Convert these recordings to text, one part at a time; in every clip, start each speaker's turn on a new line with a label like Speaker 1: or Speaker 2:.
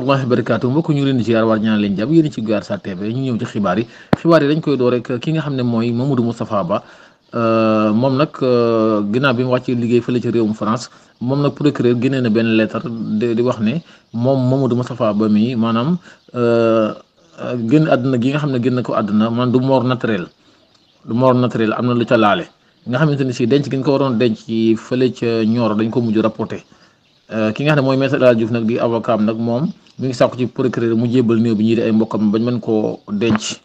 Speaker 1: wallahi barakaatu mbokk ñu leen di ziar war ñaan leen jàmm yéen ci Guarssar TV ñu ñëw ci xibaar yi dañ koy door rek ki nga xam ne mooy Mamadou Moustapha Ba moom nag ginnaaw bi mu wàccee liggéey fële ci réewum France moom nag procureur génnee na benn lettre di wax ne moom Mamadou Moustapha Ba mi maanaam génn àdduna gi nga xam ne génn ko àdduna man du mort naturel am na lu ca laale nga xamante ni si denc gi ñu ko waroon denc ci fële ca Nioro dañ ko mujj rapporté ki nga xam ne mooy Maître El Hadji Diouf nag di avocat am nag moom mi ngi sàkku ci procureur mu jébbal néew bi ñii di ay mbokkam bañ mën koo denc.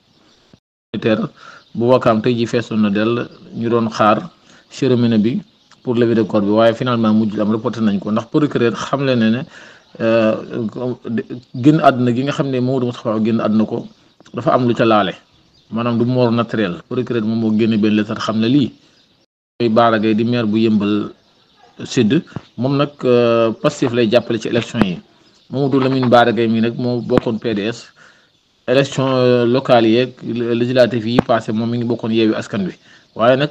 Speaker 1: bu wakaam tey jii feesoon na dell ñu doon xaar cérémonie bi pour levée de corps bi waaye finalement mujj am reporté nañ ko ndax procureur xam le ne génn àdduna gi nga xam ne Mamadou Moustapha génn àdduna ko dafa am lu ca laale maanaam du mort naturel procureur moom moo génne benn lettre xam ne lii mooy Bara Gaye di maire bu Yëmbal Sud moom nag Pastef lay jàppale ci élection yi Mamadou Lamine Bara Gaye mi nag moo bokkoon PDS élection locale yeeg législative yi passé moom mi ngi bokkoon Yewwi Askan Wi waaye nag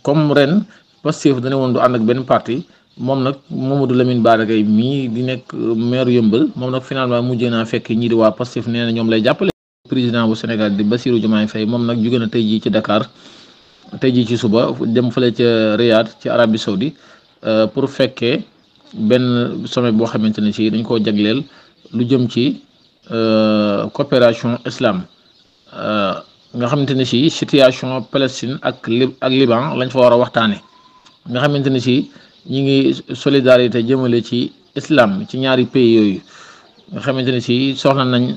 Speaker 1: comme ren Pastef dana woon du ànd ak benn parti moom nag Mamadou Lamine Bara Gaye mii di nekk maire Yëmbal moom nag finalement mujjee naa fekk ñii di waa Pastef nee na ñoom lay jàppale. président bu Sénégal di Bassirou Diomaye Faye moom nag jóge na tey jii ci Dakar tey jii ci suba dem fële ca Riyad ci Arabie Saoudi pour fekkee benn sommet boo xamante ne si dañ koo jagleel lu jëm ci coopération islam nga xamante ne si situation Palestine ak Liban lañ fa war a waxtaane nga xamante ne si ñi ngi solidarité jëmale ci islam ci ñaari pays yooyu nga xamante ne si soxla nañ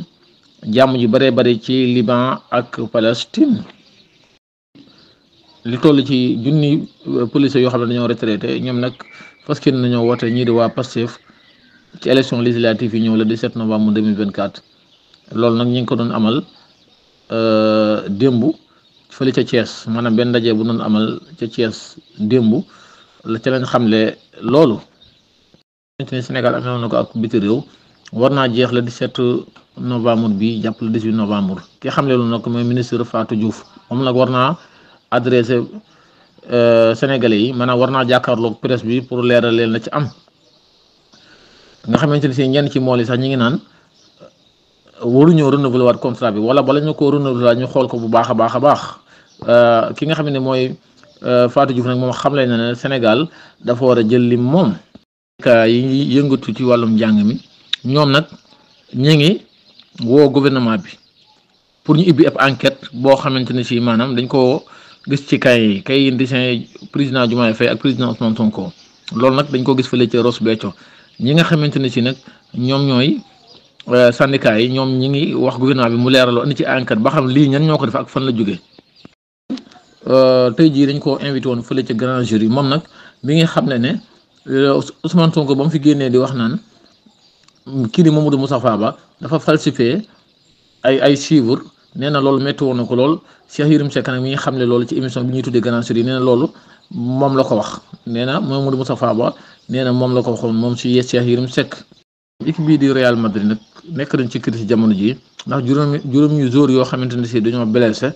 Speaker 1: jàmm ji bëree bëri ci Liban ak Palestine li toll ci junni police yoo xam ne dañoo retraité ñoom nag fas yéene nañoo woote ñii di waa Pastef ci élection législative yi ñëw le 17 novembre 2024 loolu nag ñu ngi ko doon amal démb fële ca Thiès maanaam benn ndaje bu doon amal ca Thiès démb la ca leen xamle loolu. Sénégal amee na ko ak biti réew war naa jeex le 17 novembre bi jàpp le 18 novembre ki xamle loolu nag mooy ministre Fatou Diouf moom nag war naa adressé Sénégalais yi maanaam war naa jàkkaarloog presse bi pour leeral leen la ci am. nga xamante ni si ñenn ci mool yi sax ñi ngi naan waruñoo renouveler waat contrat bi wala bala ñu ko renouveler ñu xool ko bu baax a baax ki nga xam ne mooy Fatou Diouf nag moom xamle na ne Sénégal dafa war a jël lim moom. yi yëngatu ci wàllum njàng mi ñoom nag ñu ngi woo gouvernement bi pour ñu ubbi ab enquête boo xamante ne si maanaam dañ ko gis ci kay yi dessin président Diomaye Faye ak président Ousmane Sonko loolu nag dañ ko gis fële ci Ross Béthio ñi nga xamante ne si nag ñoom ñooy syndicat yi ñoom ñi ngi wax gouvernement bi mu leeraloo andi ci enquête ba xam lii ñan ñoo ko def ak fan la jógee tey jii dañ koo invité woon fële ci grand jury moom nag mi ngi xam ne Ousmane Sonko ba mu fi génnee di wax naan kii di Mamadou Moustapha Ba dafa falsifié ay chiffres nee na loolu métti woon na ko lool Cheikh Yérim Seck nag mi ngi xam ne loolu ci émission bi ñuy tuddee grand jury nee na loolu moom la ko wax nee na Mamadou Moustapha Ba nee na moom la ko waxoon moom si Cheikh Yérim Seck. équipe bii di Real Madrid nag nekk nañ ci crise jamono ji ndax juróom ñu joueur yoo xamante ne si dañoo blessé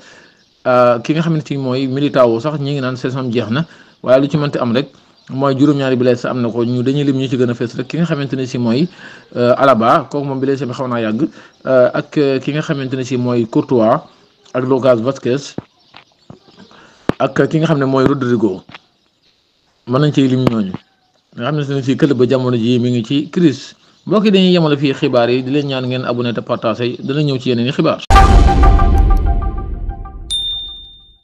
Speaker 1: ki nga xamante ni mooy Militao sax ñi ngi naan saison jeex na waaye lu ci mënti am rek mooy juróom-ñaari blessé am na ko ñu dañuy lim ñu ci gën a fees rek ki nga xamante ne si mooy Alaba kooku moom blessé bi xaw naa yàgg ak ki nga xamante ne si mooy Courtois ak Lucas Vazquez ak ki nga xam ne mooy Rodrigo mën nañ ciy lim ñooñu nga xam ne si club ba jamono ji mi ngi ci crise mbokk yi dañuy yemale fii xibaar yi di leen ñaan ngeen abonné te partagé dana ñëw ci yeneen i xibaar.